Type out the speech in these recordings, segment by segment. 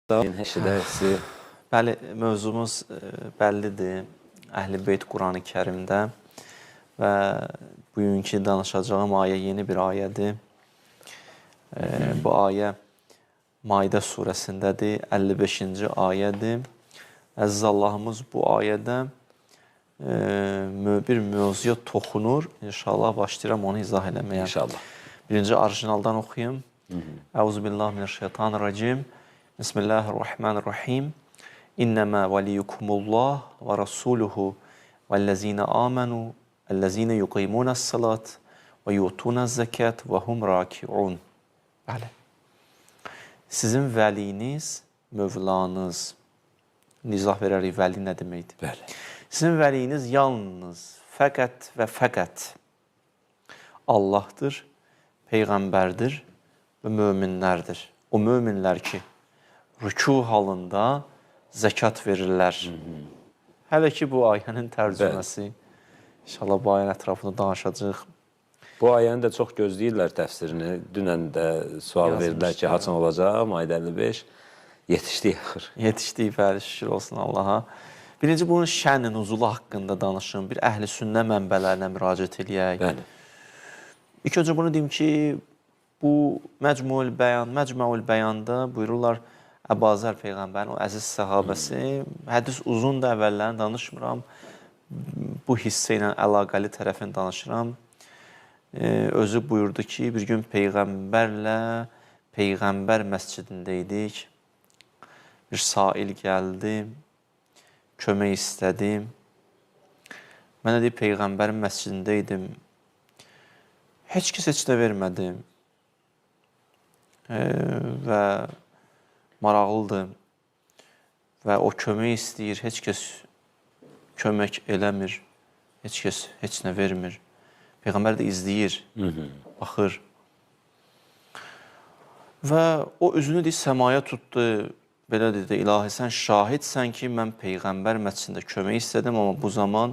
Eşidək sizi. Bəli, mövzumuz bəllidir. Əhl-i Beyt Qurani Kərimdə və bugünkü danışacağım ayə yeni bir ayədir. Bu ayə Maidə surəsindədir, 55-ci ayədir. Əziz Allahımız bu ayədə bir mövzuya toxunur. İnşallah başlayıram onu izah eləməyə. İnşallah. Birinci orijinaldan oxuyum. Əuzubillahi mineşşeytanirracim. Bismillahirrahmanirrahim. İnnemâ veliyyukumullah və rasuluhu vellezîne âmenû ellezîne yuqîmûnes-salâte və yutûnez-zekâte və hum râkiûn. Bəli. Sizin vəliniz, mövlanız. İzah verərik vəli nə deməkdir? Bəli. Sizin vəliniz yalnız, fəqət və fəqət Allahdır, Peyğəmbərdir və möminlərdir. O möminlər ki, rüku halında zəkat verirlər. Hələ ki bu ayənin tərcüməsi. İnşallah bu ayənin ətrafında danışacağıq. Bu ayəni də çox gözləyirlər təfsirini. Dünən də sual verdilər ki, haçan olacaq Maidə 55. Yetişdik axır. Yetişdik, bəli, şükür olsun Allaha. Birinci bunun şən-i nüzulu haqqında danışım. Bir əhl-i sünnə mənbələrinə müraciət eləyək. Bəli. İlk öncə bunu deyim ki, bu Məcmuul Bəyan, Məcmuul Bəyanda buyururlar Əbazər peyğəmbərin o əziz səhabəsi, hədis uzundur, əvvəllərini danışmıram. Bu hissə ilə əlaqəli tərəfini danışıram. Özü buyurdu ki, bir gün peyğəmbərlə peyğəmbər məscidində idik. Bir sail gəldi, kömək istədi. Mən də deyib, peyğəmbərin məscidində idim. Heç kəs heç nə vermədi. Və maraqlıdır. Və o kömək istəyir, heç kəs kömək eləmir, heç kəs heç nə vermir. Peyğəmbər də izləyir, baxır. Və o üzünü deyir, səmaya tutdu, belə dedi, ilahi sən şahidsən ki, mən Peyğəmbər məscidində kömək istədim, amma bu zaman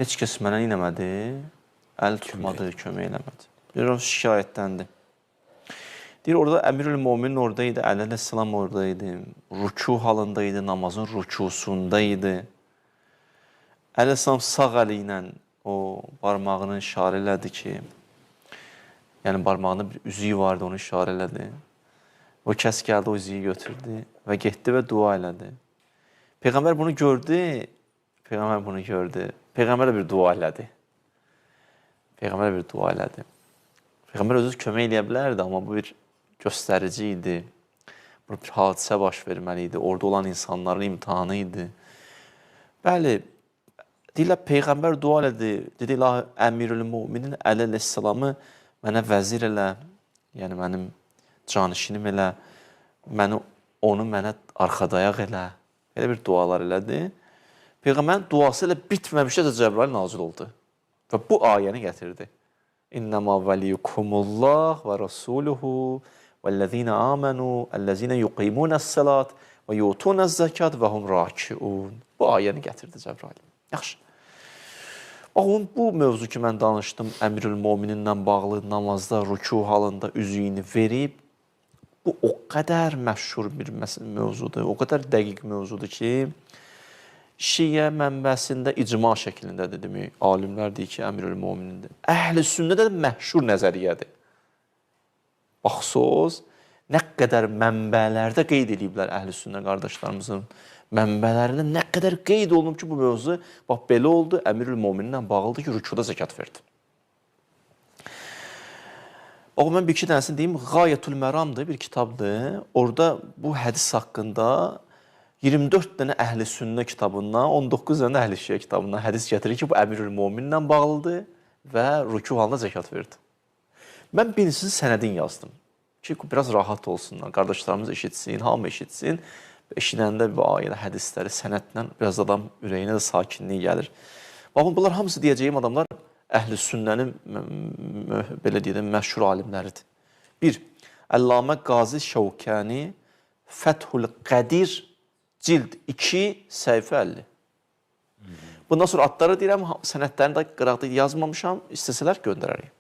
heç kəs mənə eləmədi, əl tutmadı, kömək eləmədi. Bir o şikayətləndi. Deyir, orada Əmirül Möminin orada idi, Əli əleyhissalam orada idi, rüku halında idi, namazın rükusunda idi. Əli əleyhissalam sağ əli ilə o barmağını işarə elədi ki, yəni barmağında bir üzüyü vardı, onu işarə elədi. O kəs gəldi, o üzüyü götürdü və getdi və dua elədi. Peyğəmbər bunu gördü, Peyğəmbər bunu gördü. Peyğəmbər də bir dua elədi. Peyğəmbər bir dua elədi. Peyğəmbər özü kömək eləyə bilərdi, amma bu bir göstərici idi. Bu bir hadisə baş verməli idi. Orada olan insanların imtahanı idi. Bəli, deyirlər Peyğəmbər dua elədi. Dedi, ilahi Əmirül Müminin Əli əleyhissalamı mənə vəzir elə, yəni mənim canişinim elə, məni, onu mənə arxadayaq elə. Elə bir dualar elədi. Peyğəmbərin duası elə bitməmişdə də Cəbrail nazil oldu. Və bu ayəni gətirdi. İnnemâ veliyyukumullah və rasuluhu vəllezîne âmenû ellezîne yuqîmûnes-salâte və yutûnez-zekâte və hum râkiûn. Bu ayəni gətirdi Cəbrail. Yaxşı. Baxın, bu mövzu ki mən danışdım, Əmirül Mömininlə bağlı namazda rüku halında üzüyünü verib, bu o qədər məşhur bir mövzudur, o qədər dəqiq mövzudur ki, Şiə mənbəsində icma şəklindədir demək. Alimlər deyir ki, Əmirül Möminindir. Əhl-i sünnədə də məşhur nəzəriyyədir. Bax söz, nə qədər mənbələrdə qeyd eləyiblər əhl-i sünnə qardaşlarımızın mənbələrində nə qədər qeyd olunub ki, bu mövzu bax belə oldu, Əmirül Mömininlə bağlıdır ki, rükuda zəkat verdi. Bax, mən bir iki dənəsini deyim, Qayətül Məramdır, bir kitabdır. Orada bu hədis haqqında 24 dənə əhl-i sünnə kitabından, 19 dənə əhl-i şiə kitabından hədis gətirir ki, bu Əmirül Möminlə bağlıdır və rüku halında zəkat verdi. Mən birincisinin sənədini yazdım ki, biraz rahat olsunlar, qardaşlarımız eşitsin, hamı eşitsin. Eşidəndə bu ayə hədisləri sənədlə biraz adam ürəyinə də sakinlik gəlir. Baxın, bunlar hamısı deyəcəyim adamlar əhl-i sünnənin belə deyək, məşhur alimləridir. Bir, Əllamə Qazi Şəvkəni Fəthül Qədir cild 2, səhifə 50. Bundan sonra adları deyirəm, sənədlərini də qıraqda yazmamışam, istəsələr göndərərik.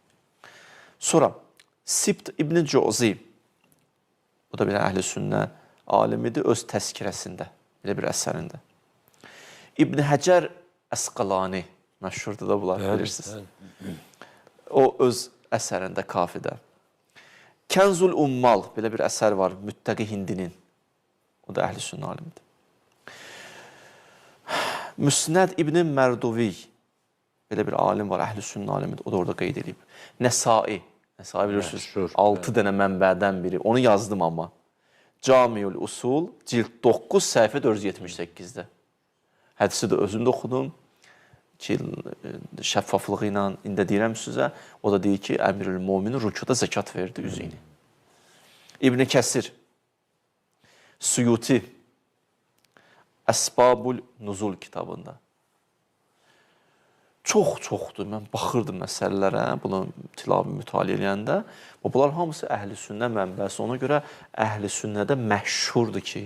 Sonra Sibt İbn Cozi, bu da bir əhl-i sünnə alimidir öz təzkirəsində, belə bir əsərində. İbn Həcər Əsqalani, məşhurdur da bunlar, bilirsiniz. Bəli. O öz əsərində Kafidə. Kənzul Ummal, belə bir əsər var Müttəqi Hindinin. O da Əhl-i Sünnə alimidir. Müsnəd İbn Mərduvi, belə bir alim var, Əhl-i Sünnə alimidir. O da orada qeyd edib. Nəsai, Nəsai bilirsiniz, 6 dənə mənbədən biri. Onu yazdım amma. Camiül Usul, cild 9, səhifə 478-də. Hədisi də özüm də oxudum ki, şəffaflığı ilə indi deyirəm sizə. O da deyir ki, Əmirül Möminin rükuda zəkat verdi üzüyünü. İbn Kəsir, Suyuti, Əsbabul Nuzul kitabında. Çox-çoxdur. Mən baxırdım məsələlərə, bunu tilavi mütaliə eləyəndə. Bunlar hamısı Əhl-i Sünnə mənbəsi. Ona görə Əhl-i Sünnədə məşhurdur ki,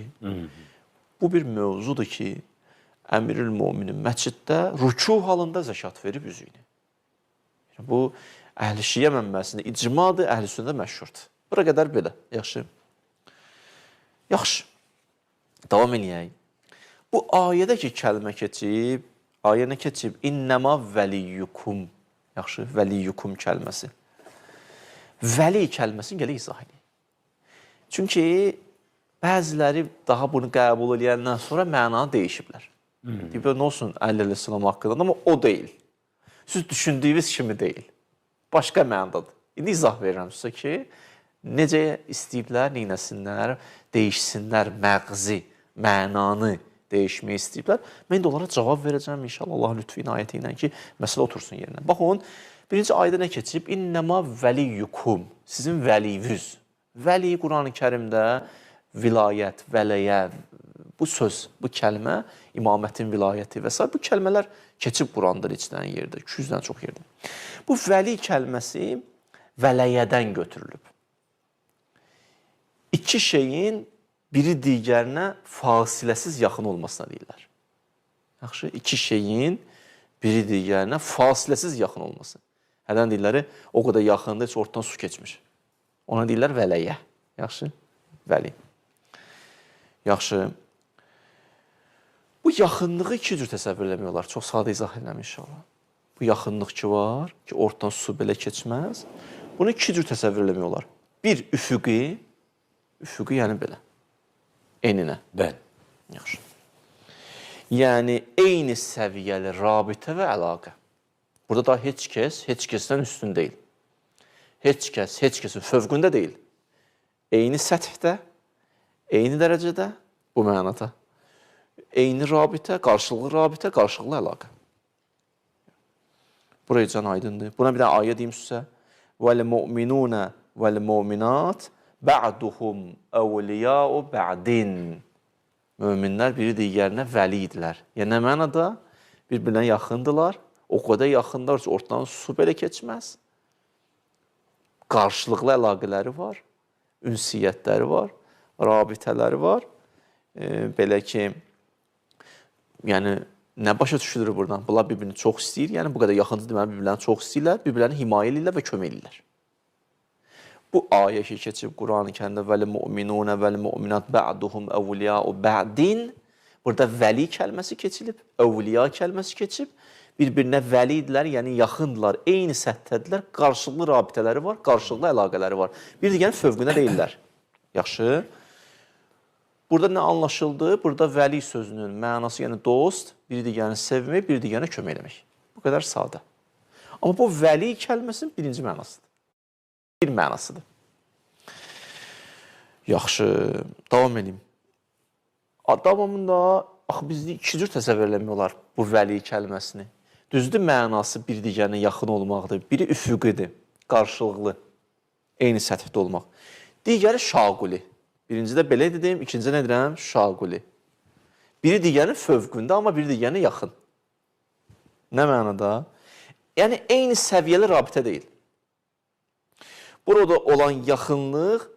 bu bir mövzudur ki, Əmirül Möminin məsciddə rüku halında zəkat verib üzüyünü. Yəni, bu Əhl-i Şiə mənbəsində icmadır, Əhl-i Sünnədə məşhurdur. Bura qədər belə. Yaxşı. Yaxşı. Davam eləyək. Bu ayədə ki kəlmə keçib, ayə nə keçib? İnnəma vəliyyukum. Yaxşı, vəliyyukum kəlməsi. Vəli kəlməsini gələk izah edək. Çünki bəziləri daha bunu qəbul eləyəndən sonra mənanı dəyişiblər. Deyiblər, nə olsun Əli əleyhissalam haqqında, amma o deyil. Siz düşündüyünüz kimi deyil. Başqa mənadadır. İndi izah verirəm sizə ki, necə istəyiblər, neynəsinlər, dəyişsinlər məğzi, mənanı dəyişmək istəyiblər. Mən də onlara cavab verəcəm inşallah Allahın lütfü inayəti ilə ki, məsələ otursun yerinə. Baxın, birinci ayda nə keçib? İnnəma vəliyyukum, sizin vəliyiniz. Vəli Qurani Kərimdə vilayət, vələyə, bu söz, bu kəlmə, imamətin vilayəti və s. bu kəlmələr keçib Quranda neçə dənə yerdə, 200-dən çox yerdə. Bu vəli kəlməsi vələyədən götürülüb. İki şeyin biri digərinə fasiləsiz yaxın olmasına deyirlər. Yaxşı, iki şeyin biri digərinə fasiləsiz yaxın olması. Hərdən deyirlər, o qədər yaxındır, heç ortadan su keçmir. Ona deyirlər vələyə. Yaxşı, vəli. Yaxşı. Bu yaxınlığı iki cür təsəvvür eləmək olar. Çox sadə izah edirəm inşallah. Bu yaxınlıq ki var, ki ortadan su belə keçməz. Bunu iki cür təsəvvür eləmək olar. Bir, üfüqi. Üfüqi yəni belə. Eninə. Bəli. Yaxşı. Yəni eyni səviyyəli rabitə və əlaqə. Burada da heç kəs heç kəsdən üstün deyil. Heç kəs heç kəsin fövqündə deyil. Eyni səthdə, eyni dərəcədə bu mənada. Eyni rabitə, qarşılıqlı rabitə, qarşılıqlı əlaqə. Buraya can aydındır. Buna bir dənə ayə deyim sizə. Vəl-mu'minuna vəl-mu'minat ba'duhum əvliya'u ba'din. Möminlər biri digərinə vəli idilər. Yəni nə mənada? Bir-birinə yaxındılar. O qədər yaxındılar ki, ortadan su belə keçməz. Qarşılıqlı əlaqələri var, ünsiyyətləri var, rabitələri var. Belə ki, yəni nə başa düşülür buradan? Bunlar bir-birini çox istəyir. Yəni bu qədər yaxındır deməli bir-birlərini çox istəyirlər, bir-birlərini himayə eləyirlər və kömək eləyirlər. Bu ayə ki keçib Qurani Kərimdə vəl-mu'minuna vəl-mu'minat ba'duhum əvliya'u ba'din. Burada vəli kəlməsi keçilib, əvliya kəlməsi keçib. Bir-birinə vəli idilər, yəni yaxındılar, eyni səthdədirlər, qarşılıqlı rabitələri var, qarşılıqlı əlaqələri var. Bir digərinin fövqündə deyillər. Yaxşı. Burada nə anlaşıldı? Burada vəli sözünün mənası, yəni dost, bir digərini sevmək, bir digərinə kömək eləmək. Bu qədər sadə. Amma bu vəli kəlməsinin birinci mənasıdır. Bir mənasıdır. Yaxşı, davam edeyim. Davamında axı bizdə iki cür təsəvvür eləmək olar bu vəli kəlməsini. Düzdür, mənası bir digərinə yaxın olmaqdır. Biri üfüqidir, qarşılıqlı, eyni səthdə olmaq. Digəri şaquli. Birincidə belə dedim, ikincidə nə deyirəm? Şaquli. Biri digərinin fövqündə, amma biri digərinə yaxın. Nə mənada? Yəni eyni səviyyəli rabitə deyil. Burada olan yaxınlıq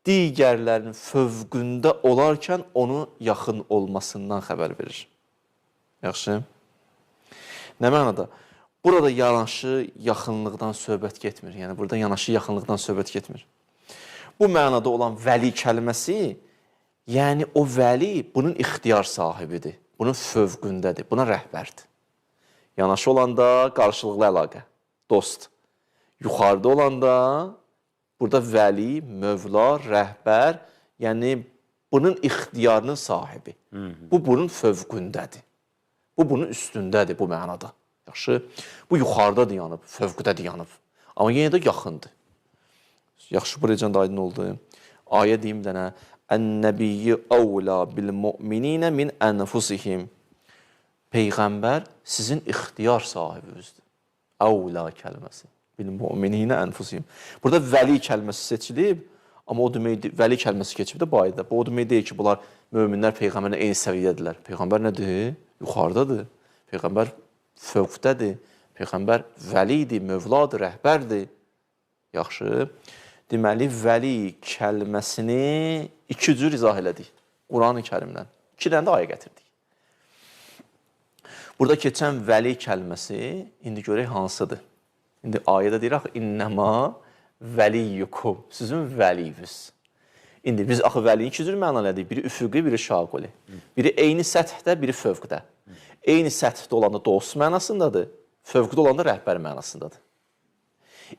digərlərinin fövqündə olarkən onu yaxın olmasından xəbər verir. Yaxşı? Nə mənada? Burada yanaşı yaxınlıqdan söhbət getmir. Yəni burada yanaşı yaxınlıqdan söhbət getmir. Bu mənada olan vəli kəlməsi Yəni o vəli bunun ixtiyar sahibidir. Bunun fövqündədir, buna rəhbərdir. Yanaşı olanda qarşılıqlı əlaqə, dost. Yuxarıda olanda burada vəli, mövla, rəhbər, yəni bunun ixtiyarının sahibi. Bu bunun fövqündədir. Bu bunun üstündədir bu mənada. Yaxşı. Bu yuxarıda dayanıb, fövqdə dayanıb. Amma yenə də yaxındır. Yaxşı, buraya da aydın oldu. Ayə deyim bir dənə. Ən-nəbiyyu əvla bil-mu'minina min ənfusihim. Peyğəmbər sizin ixtiyar sahibinizdir. Əvla kəlməsi. Bil-mu'minina ənfusihim. Burada vəli kəlməsi seçilib, amma o demək vəli kəlməsi keçib də bu ayədə. Bu o demək deyil ki, bunlar möminlər peyğəmbərlə eyni səviyyədədirlər. Peyğəmbər nədir? Yuxarıdadır. Peyğəmbər fövqdədir. Peyğəmbər vəlidir, mövladır, rəhbərdir. Yaxşı. Deməli, vəli kəlməsini iki cür izah elədik Quran-ı Kərimdən. İki dənə də ayə gətirdik. Burada keçən vəli kəlməsi indi görək hansıdır. İndi ayədə deyir axı innəma vəliyyukum, sizin vəliyiniz. İndi biz axı vəlini iki cür məna elədik. Biri üfüqi, biri şaquli. Biri eyni səthdə, biri fövqdə. Eyni səthdə olanda dost mənasındadır, fövqdə olanda rəhbər mənasındadır.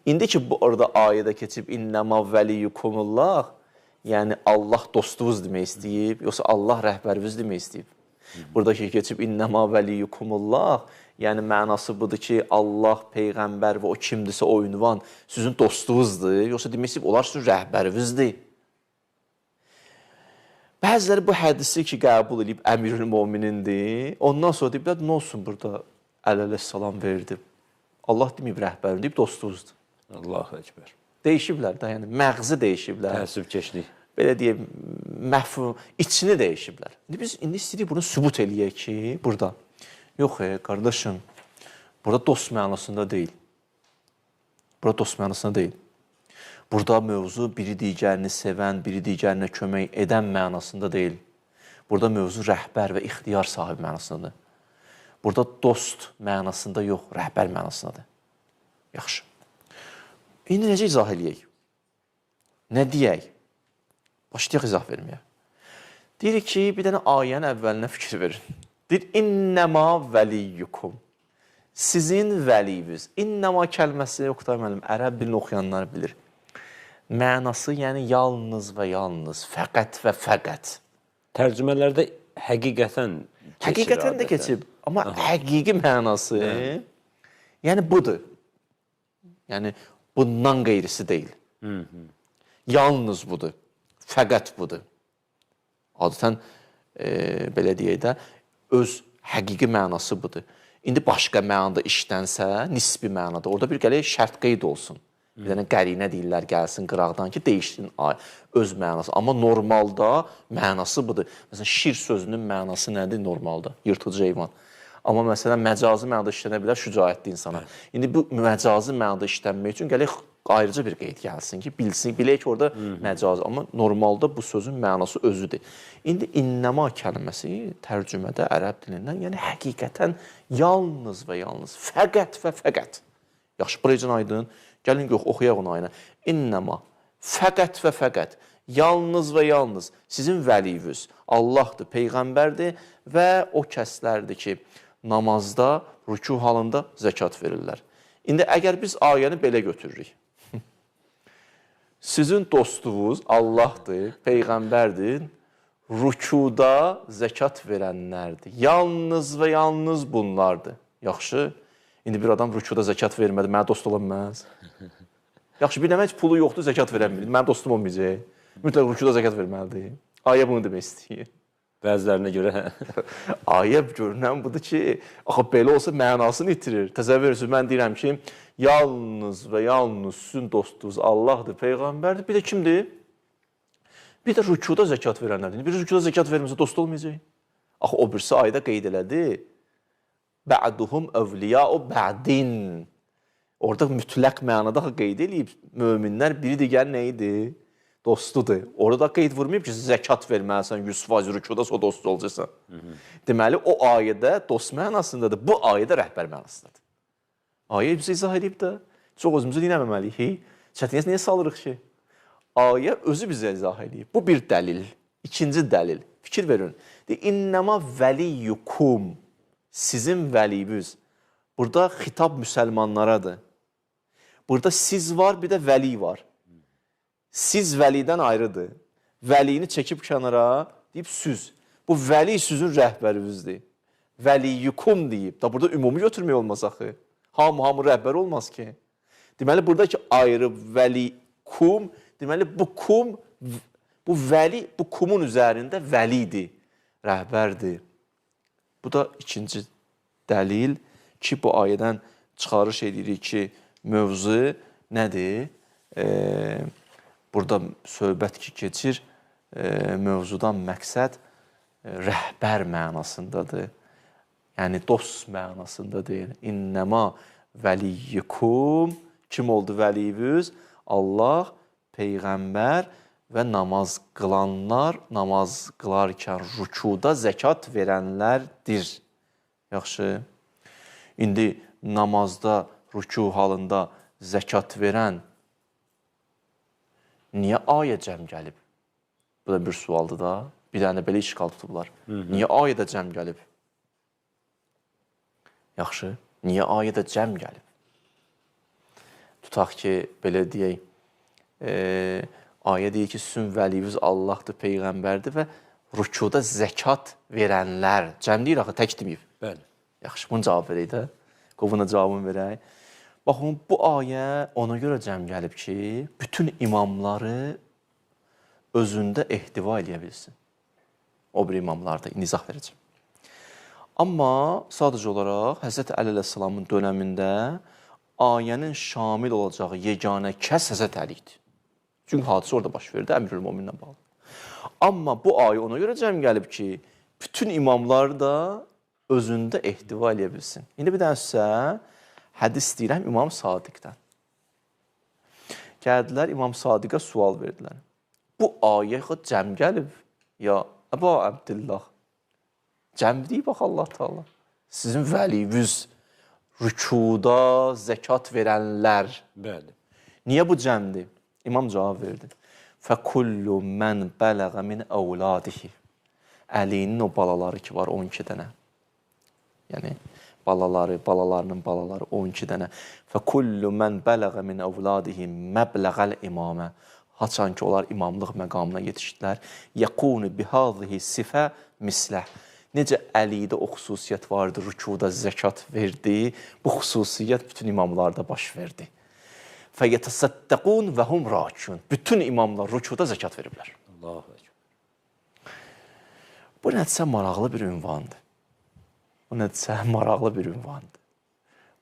İndi ki bu orada ayədə keçib innəma vəliyyukumullah, yəni Allah dostunuz demək istəyib, yoxsa Allah rəhbəriniz demək istəyib. Buradakı keçib innəma vəliyyukumullah, yəni mənası budur ki, Allah, peyğəmbər və o kimdirsə o ünvan sizin dostunuzdur, yoxsa demək istəyib onlar sizin rəhbərinizdir. Bəziləri bu hədisi ki qəbul edib Əmirül Möminindir. Ondan sonra deyiblər, nə olsun burada Əli əleyhissalam verdi. Allah deməyib rəhbərim, deyib dostunuzdur. Allahu Ekber. Dəyişiblər də, yəni məğzi dəyişiblər. Təəssübkeşlik. Belə deyim, məfhum, içini dəyişiblər. İndi biz indi istəyirik bunu sübut eləyək ki, burada. Yox, qardaşım, burada dost mənasında deyil. Burada dost mənasında deyil. Burada mövzu biri digərini sevən, biri digərinə kömək edən mənasında deyil. Burada mövzu rəhbər və ixtiyar sahibi mənasındadır. Burada dost mənasında yox, rəhbər mənasındadır. Yaxşı. İndi necə izah eləyək? Nə deyək? Başlayaq izah verməyə. Deyirik ki, bir dənə ayənin əvvəlinə fikir verin. Deyir, innəma vəliyyukum. Sizin vəliyiniz. İnnəma kəlməsi, Oqtay müəllim, ərəb dilini oxuyanlar bilir. Mənası, yəni yalnız və yalnız, fəqət və fəqət. Tərcümələrdə həqiqətən keçir. Həqiqətən də keçib, amma həqiqi mənası, yəni budur. Yəni bundan qeyrisi deyil. Yalnız budur, fəqət budur. Adətən belə deyək də, öz həqiqi mənası budur. İndi başqa mənada işlənsə, nisbi mənada, orada bir gələk şərt qeyd olsun. Bir dənə qərinə deyirlər, gəlsin qıraqdan ki, değişsin öz mənası. Amma normalda mənası budur. Məsələn, şir sözünün mənası nədir normalda? Yırtıcı heyvan. Amma məsələn, məcazi mənada işlənə bilər şücaətli insana. İndi bu məcazi mənada işlənmək üçün gələk ayrıca bir qeyd gəlsin ki, bilsin, bilək ki, orada məcazi. Amma normalda bu sözün mənası özüdür. İndi innəma kəlməsi tərcümədə ərəb dilindən, yəni həqiqətən yalnız və yalnız, fəqət və fəqət. Yaxşı, buraya aydın. Gəlin yox, oxuyaq onu ayına. İnnəma, fəqət və fəqət, yalnız və yalnız sizin vəliyiniz Allahdır, peyğəmbərdir və o kəslərdir ki, namazda, rükû halında zəkat verirlər. İndi əgər biz ayəni belə götürürük, sizin dostunuz Allahdır, peyğəmbərdir, rükuda zəkat verənlərdir. Yalnız və yalnız bunlardır. Yaxşı, indi bir adam rükuda zəkat vermədi, mənə dost ola bilməz. Yaxşı, bir dənə heç pulu yoxdur, zəkat verə bilmir. Mənim dostum olmayacaq. Mütləq rükuda zəkat verməlidir. Ayə bunu demək istəyir. Bəzilərinə görə hə. Ayə görünən budur ki, axı belə olsa mənasını itirir. Təsəvvür edirsiniz, mən deyirəm ki, yalnız və yalnız sizin dostunuz Allahdır, peyğəmbərdir. Bir də kimdir? Bir də rükuda zəkat verənlərdir. Bir rükuda zəkat verməsə dost olmayacaq. Axı o birisi ayədə qeyd elədi. Bə'duhum əvliya'u bə'din. Orada mütləq mənada qeyd eləyib möminlər biri digər nə idi? Dostudur. Orada da qeyd vurmayıb ki, zəkat verməlisən 100% rükuda, sonra dost olacaqsan. Deməli, o ayədə dost mənasındadır, bu ayədə rəhbər mənasındadır. Ayə bizə izah edib də, çox özümüzü dinləməməliyik. Çətinliyə niyə salırıq ki? Ayə özü bizə izah edib. Bu bir dəlil. İkinci dəlil. Fikir verin. İnnəma vəliyyukum. Sizin vəliyiniz. Burada xitab müsəlmanlaradır. Burada siz var, bir də vəli var. Siz vəlidən ayrıdır. Vəlini çəkib kənara deyib süz. Bu vəli sizin rəhbərinizdir. Vəliyyukum deyib. Da burada ümumi götürmək olmaz axı. Hamı rəhbər olmaz ki. Deməli buradakı ayrı vəlikum, deməli bu kum, bu vəli, bu kumun üzərində vəlidir, rəhbərdir. Bu da ikinci dəlil ki, bu ayədən çıxarış edirik ki, mövzu nədir? Burada söhbət ki keçir, mövzudan məqsəd rəhbər mənasındadır. Yəni dost mənasında deyil. İnnəma vəliyyukum. Kim oldu vəliyiniz? Allah, Peyğəmbər və namaz qılanlar, namaz qılarkən rükuda zəkat verənlərdir. Yaxşı. İndi namazda, rüku halında zəkat verən niyə ayə cəm gəlib? Bu da bir sualdır da. Bir dənə belə işgal tutublar. Niyə ayədə cəm gəlib? Yaxşı. Niyə ayədə cəm gəlib? Tutaq ki, belə deyək, ayə deyir ki, sizin vəliyiniz Allahdır, Peyğəmbərdir və rükuda zəkat verənlər. Cəm deyir axı, tək deməyib. Bəli. Yaxşı, bunu cavab verək də. Qovuna cavabını verək. Baxın, bu ayə ona görə cəm gəlib ki, bütün imamları özündə ehtiva eləyə bilsin. O bir imamlarda izah verəcəm. Amma sadəcə olaraq Həzrəti Əli əleyhissalamın dönəmində ayənin şamil olacağı yeganə kəs Həzrəti Əli idi. Çünki hadisə orada baş verdi, Əmirül Möminlə bağlı. Amma bu ayə ona görə cəm gəlib ki, bütün imamlar da özündə ehtiva eləyə bilsin. İndi bir dənə sizə hədis deyirəm İmam Sadiqdən. Gəldilər İmam Sadiqə sual verdilər. Bu ayə cəm gəlib ya Əba Əbdillah. Cəm deyib bax Allah Teala. Sizin vəliyiniz rükuda zəkat verənlər. Bəli. Niyə bu cəmdir? İmam cavab verdi. Fəkullu mən bələğə min əvladihi. Əlinin o balaları ki var 12 dənə. Yəni balaları, balalarının balaları 12 dənə. Fəkullu mən bələğə min əvladihi məbləğəl imamə. Haçan ki onlar imamlıq məqamına yetişdilər. Yəkunu bihadhihi sifə misləh. Necə Əlidə o xüsusiyyət vardı, rükuda zəkat verdi, bu xüsusiyyət bütün imamlarda baş verdi. Fəyətəsəddəqun və hum rakun. Bütün imamlar rükuda zəkat veriblər. Allahu ekber. Bu nədirsə maraqlı bir ünvandır. Bu nədirsə maraqlı bir ünvandır.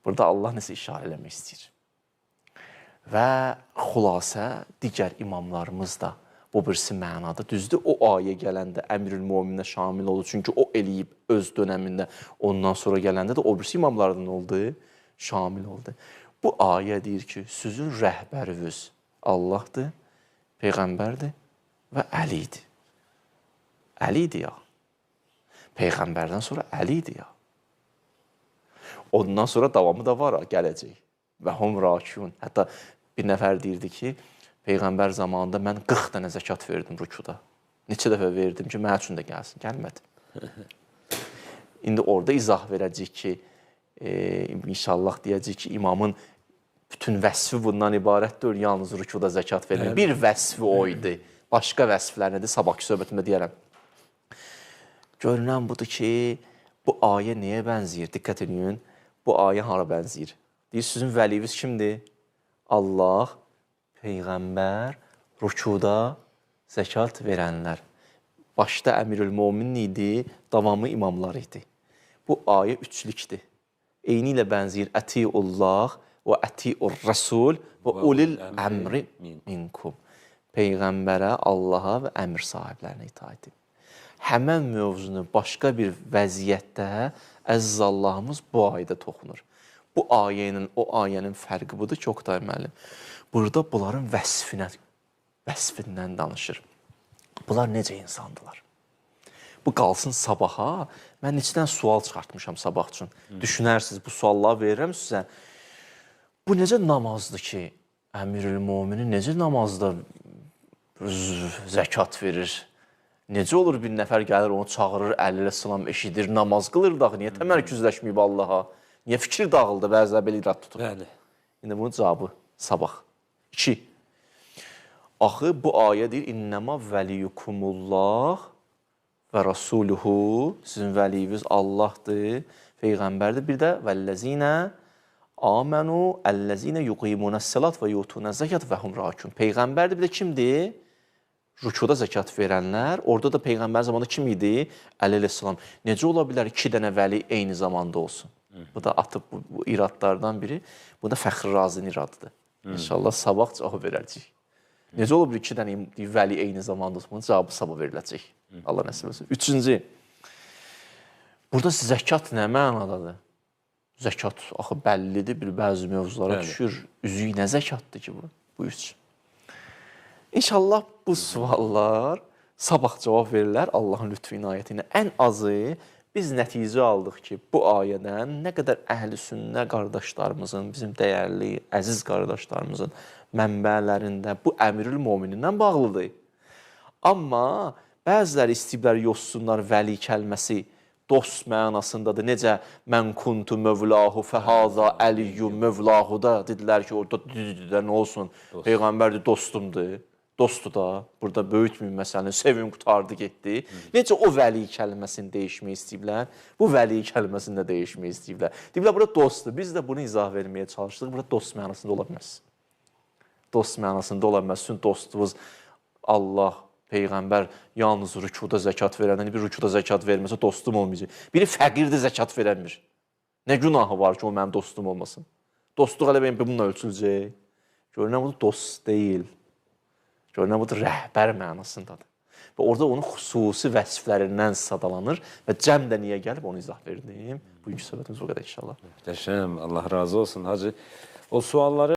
Burada Allah nəsə işarə eləmək istəyir. Və xülasə digər imamlarımız da bu birisi mənada düzdür. O ayə gələndə Əmirül Mömininə şamil oldu. Çünki o eləyib öz dönəmində. Ondan sonra gələndə də o birisi imamlardan oldu, şamil oldu. Bu ayə deyir ki, sizin rəhbəriniz Allahdır, Peyğəmbərdir və Əli idi. Əli idi ya. Peyğəmbərdən sonra Əli idi ya. Ondan sonra davamı da var, gələcək. Və hum rakun. Hətta bir nəfər deyirdi ki, Peyğəmbər zamanında mən 40 dənə zəkat verdim rükuda. Neçə dəfə verdim ki, mənə üçün də gəlsin. Gəlmədi. İndi orada izah verəcək ki, inşallah deyəcək ki, imamın bütün vəsfi bundan ibarət deyil, yalnız rükuda zəkat vermək. Bir vəsfi o idi. Başqa vəsflər nədir? Sabahki söhbətimdə deyərəm. Görünən budur ki, bu ayə nəyə bənzəyir? Diqqət edin. Bu ayə hara bənzəyir? Deyir, sizin vəliyiniz kimdir? Allah, Peyğəmbər, rükuda zəkat verənlər. Başda Əmirül Möminin idi, davamı imamlar idi. Bu ayə üçlükdür. Eyni ilə bənzəyir ətiullah və ətiur rəsul və ulil əmri minkum. Peyğəmbərə, Allaha və əmr sahiblərinə itaat edin. Həmən mövzunu başqa bir vəziyyətdə əziz Allahımız bu ayədə toxunur. Bu ayə ilə o ayənin fərqi budur ki, Oqtay müəllim. Burada bunların vəsfindən danışır. Bunlar necə insandılar? Bu qalsın sabaha. Mən neçə dənə sual çıxartmışam sabah üçün. Düşünərsiniz, bu sualları verirəm sizə. Bu necə namazdır ki, Əmirül Möminin necə namazda zəkat verir? Necə olur bir nəfər gəlir, onu çağırır, Əli əleyhissalam eşidir, namaz qılır da, niyə təmərküzləşməyib Allaha? Niyə fikir dağıldı, bəziləri belə irad tutur? Bəli. İndi bunun cavabı sabah. 2. Axı bu ayə deyir, İnnəmə vəliyukumullah və rasuluhu, sizin vəliyiniz Allahdır, peyğəmbərdir. Bir də vəlləzinə amenu əlləzinə yuqimunəs-salat və yutunəz-zəkat və hum rakun. Peyğəmbərdir, bir də kimdir? Rükuda zəkat verənlər. Orada da peyğəmbər zamanında kim idi? Əli əleyhissalam. Necə ola bilər iki dənə vəli eyni zamanda olsun? Bu da atıb bu iradlardan biri. Bu da Fəxri Razinin iradıdır. İnşallah sabah cavab verəcək. Necə ola bilər iki dənə vəli eyni zamanda olsun? Bunun cavabı sabah veriləcək. Allah nəsib etsin. Üçüncü. Burada zəkat nə mənadadır? Zəkat axı bəllidir, bir bəzi mövzulara düşür. Üzük nə zəkatdır ki bu? Bu üç. İnşallah bu suallar sabah cavab verirlər Allahın lütfü inayəti ilə. Ən azı biz nəticə aldıq ki, bu ayədən nə qədər əhl-i sünnə qardaşlarımızın, bizim dəyərli, əziz qardaşlarımızın mənbələrində bu Əmirül Möminindən bağlıdır. Amma bəziləri istəyiblər yozsunlar vəli kəlməsi dost mənasındadır. Necə mən kuntu mövlahu fəhaza əliyyun mövlahu da dedilər ki, orada dedilər nə olsun? Peyğəmbərdir, dostumdur. Dostdur da, burada böyütməyin məsələni, sevim qurtardı, getdi. Necə o vəli kəlməsini dəyişmək istəyiblər, bu vəli kəlməsini də dəyişmək istəyiblər. Deyiblər, burada dostdur. Biz də bunu izah verməyə çalışdıq. Burada dost mənasında ola bilməz. Dost mənasında ola bilməz. Sizin dostunuz Allah, Peyğəmbər yalnız rükuda zəkat verəndən, bir rükuda zəkat verməsə dostum olmayacaq. Biri fəqirdir, zəkat verənmir. Nə günahı var ki, o mənim dostum olmasın? Dostluq hələ benim bununla ölçüləcək. Görünən bu dost deyil. Görünən bu da rəhbər mənasındadır. Və orada onun xüsusi vəsflərindən sadalanır və cəm də niyə gəlib onu izah verdim. Bugünkü söhbətimiz bu qədər inşallah. Möhtəşəm. Allah razı olsun Hacı. O sualları